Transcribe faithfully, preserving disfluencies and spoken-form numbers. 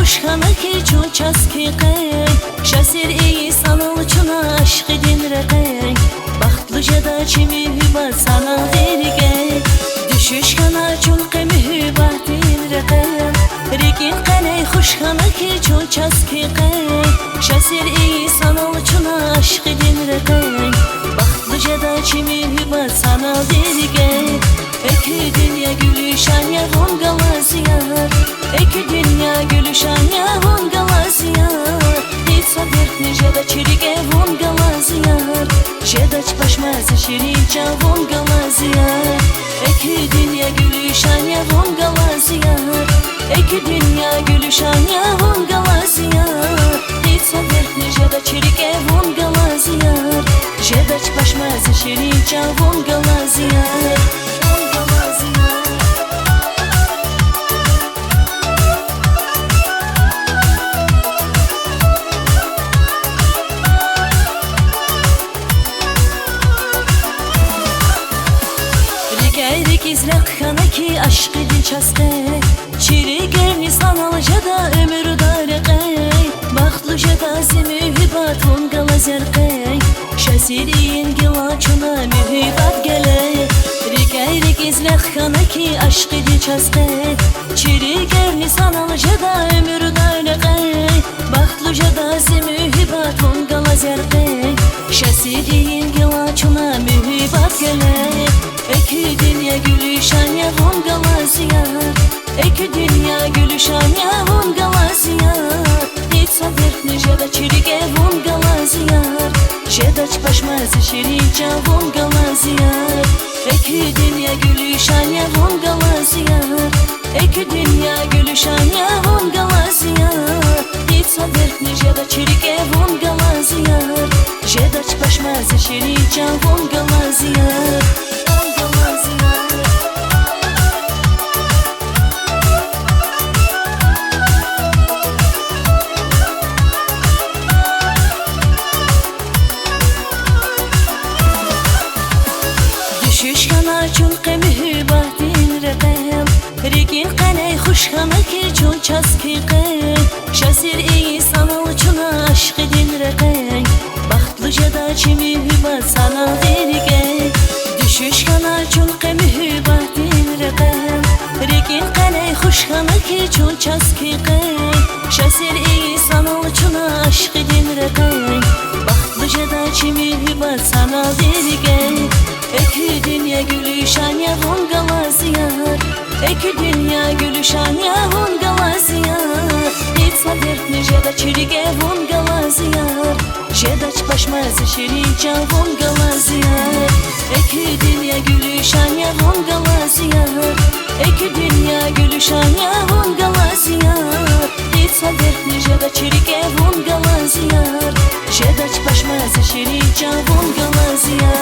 Хуш хьана хьи чун часки къе, шасир ийин санал чна ашкъидин рекье. Бахтлу жеда чи муьгьуьббат санал зи рикӀе. Дуьшуьш хьана чун къе муьгьуьббатдин рекье. РикӀин къене хуш хьана хьи чун часки къе, шасир ийин санал чна ашкъидин рекье. Бахтлу жеда чи муьгьуьббат санал зи рикӀе. Экуь дуьнья гуьлуьшан я, вун галаз я. Экуь дуьнья гуьлуьшан я, вун галаз я. Гьич са дерт ни жеда чи рикӀе, вун галаз я. Жедач пашмаз ширин чан, вун галаз я. Экуь дуьнья гуьлуьшан я, вун галаз я. Экуь дуьнья гуьлуьшан я, вун галаз я. Гьич са дерт ни жеда чи рикӀе, вун галаз я. Жедач пашмаз ширин чан, вун галаз я. Вун галаз я. РикӀяй рикӀиз рехъ хьана хьи ашкъидин часкъе. Чи рикӀерни санал жеда уьмуьрда рекье. Бахтлу жеда зи муьгьуьббат, вун галаз я рекье. Шасир ийин гила чна муьгьуьббат геле. РикӀяй рикӀиз рехъ хьана хьи ашкъидин часкъе. Чи рикӀерни санал жеда уьмуьрда рекье. Бахтлу жеда зи муьгьуьббат, вун галаз я рекье. Шасир ийин гила чна муьгьуьббат геле. Экуь дуьнья гуьлуьшан я, вун галаз я. Экуь дуьнья гуьлуьшан я, вун галаз я. Гьич са дерт ни жеда чи рикӀе, вун галаз я. Жедач пашмаз ширин чан, вун галаз я. Экуь дуьнья гуьлуьшан я, вун галаз я. Экуь дуьнья гуьлуьшан я, вун галаз я. Гьич са дерт ни жеда чи рикӀе, вун галаз я. Жедач пашмаз ширин чан, вун галаз я. Вун галаз я. Дуьшуьш хьана чун къе муьгьуьббатдин рекье. РикӀин къене хуш хьана хьи чун часки къе. Шасир ийин санал чна ашкъидин рекье. Бахтлу жеда чи муьгьуьббат санал зи рикӀе. Дуьшуьш хьана чун къе муьгьуьббатдин рекье. РикӀин къене хуш хьана хьи чун часки къе. Шасир ийин санал чна ашкъидин рекье. Бахтлу жеда чи муьгьуьббат санал зи рикӀе. Экуь дуьнья гуьлуьшан я, вун галаз я. Экуь дуьнья гуьлуьшан я, вун галаз я. Гьич са дерт ни жеда чи рикӀе, вун галаз я. Жедач пашмаз ширин чан, вун галаз я. Экуь дуьнья гуьлуьшан я, вун галаз я. Экуь дуьнья гуьлуьшан я, вун галаз я. Гьич са дерт ни жеда чи рикӀе, вун галаз я. Жедач пашмаз ширин чан, вун галаз я.